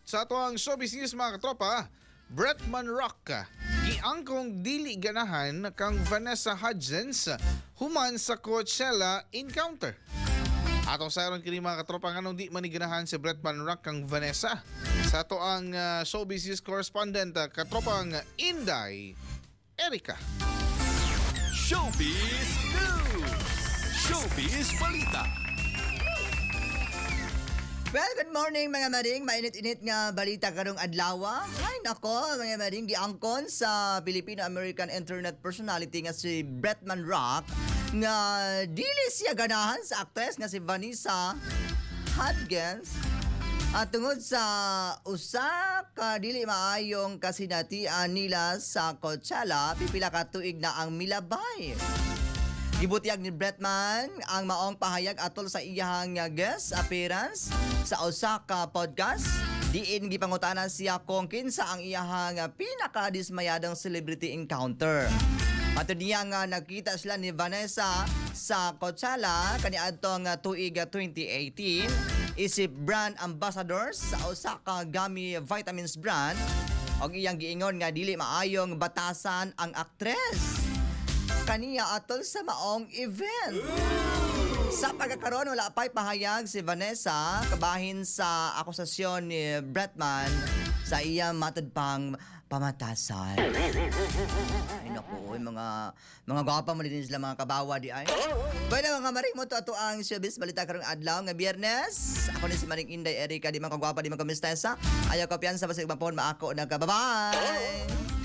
Sa atoang showbiz news, mga katropa, Bretman Rock giangkong dili ganahan kang Vanessa Hudgens human sa Coachella encounter. Atong sayron kini, mga katropa, nganong di man ni ganahan si Bretman Rock kang Vanessa. Sa atoang showbiz news correspondent, katropang Inday Erica. Showbiz News! Showbiz Balita! Well, good morning, mga maring. Mainit-init nga balita karong adlaw. Ay nako, mga maring, giangkon sa Filipino-American internet personality nga si Bretman Rock nga dili siya ganahan sa actress nga si Vanessa Hudgens. At tungod sa usa ka dili maayong kasinatian nila sa Coachella, pipila ka tuig na ang milabay. Gibutyag ni Bretman ang maong pahayag atol sa iyahang guest appearance sa usa ka podcast diin gipangutana siya kung kinsa ang iyahang pinakadismayadong celebrity encounter. Matud niya nga nagkita sila ni Vanessa sa Coachella kaniadtong tuig 2018 isip brand ambassadors sa usa ka gummy vitamins brand, og iyang giingon nga dili maayong batasan ang aktres kaniya atol sa maong event. Sa pagkakaroon, wala pa'y pahayag si Vanessa kabahin sa akusasyon ni Bretman sa iyang matud pang pamatasan. Ay naku, oy, mga gwapa mo din sila, mga kabawa di ay. Bueno, mga maring, mao to ato ang showbiz balita karong adlaw nga Biyernes. Ako ni si Maring Inday Erika, di man kagwapa, di man kamistesa. Ayaw kapiyansa, basig mapon maako na ka. Bye-bye!